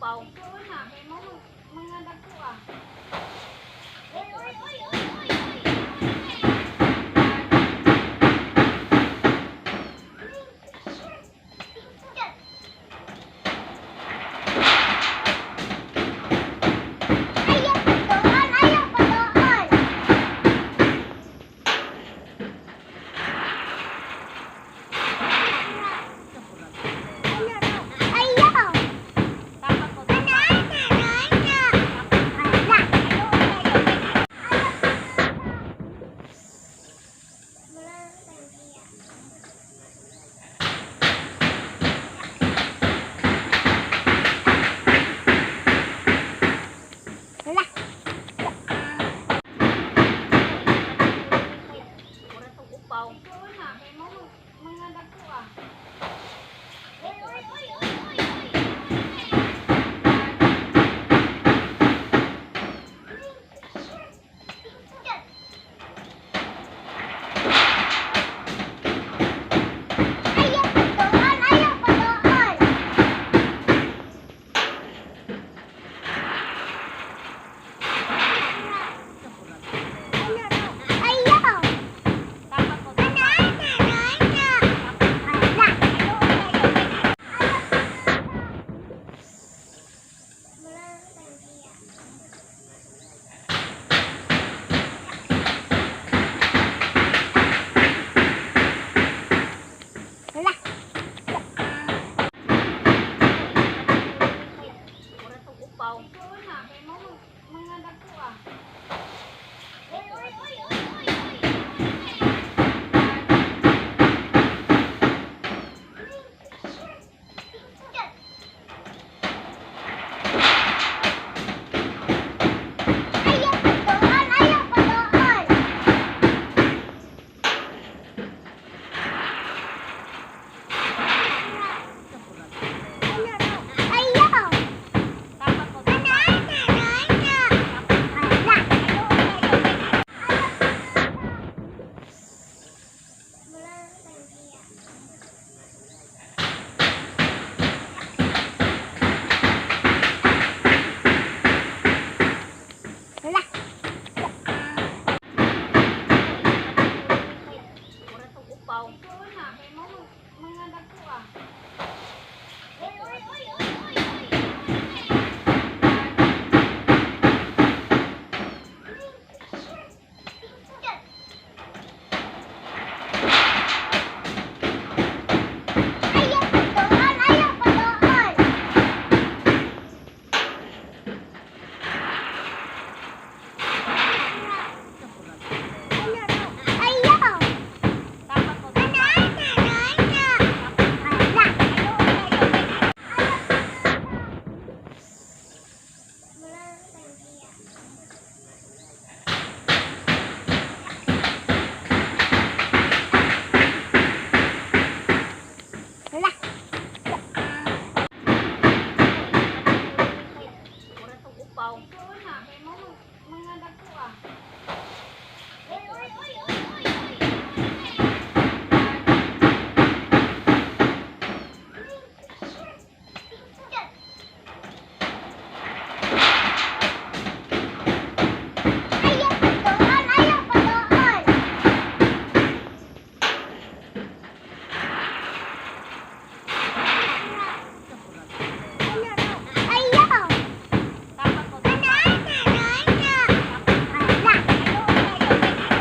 Upaw. Ikaw na, kay mo mga dagko ah. Oy, oy, oy, oy, oy, oy. Ayaw pa doon! Ayaw pa doon! Ayaw! Tapat mo, Ana, tapat. ana, ana, ana. Wala. Mura tong upaw. Ikaw na, kay mo mga dagko ah. Oy, oy, oy, oy, oy, oy. Ayaw pa doon! Ayaw pa doon! Ayaw! Tapat mo, Ana, tapat. ana, ana, ana. Wala. Mura tong upaw. Ikaw na, kay mo mga dagko ah. Oy, oy, oy, oy, oy, oy. Ayaw pa doon! Ayaw pa doon! Ayaw! Tapat mo, Ana, tapat. ana, ana, ana. Wala. Mura tong upaw. Ikaw na, kay mo mga dagko ah. Oy, oy, oy, oy, oy.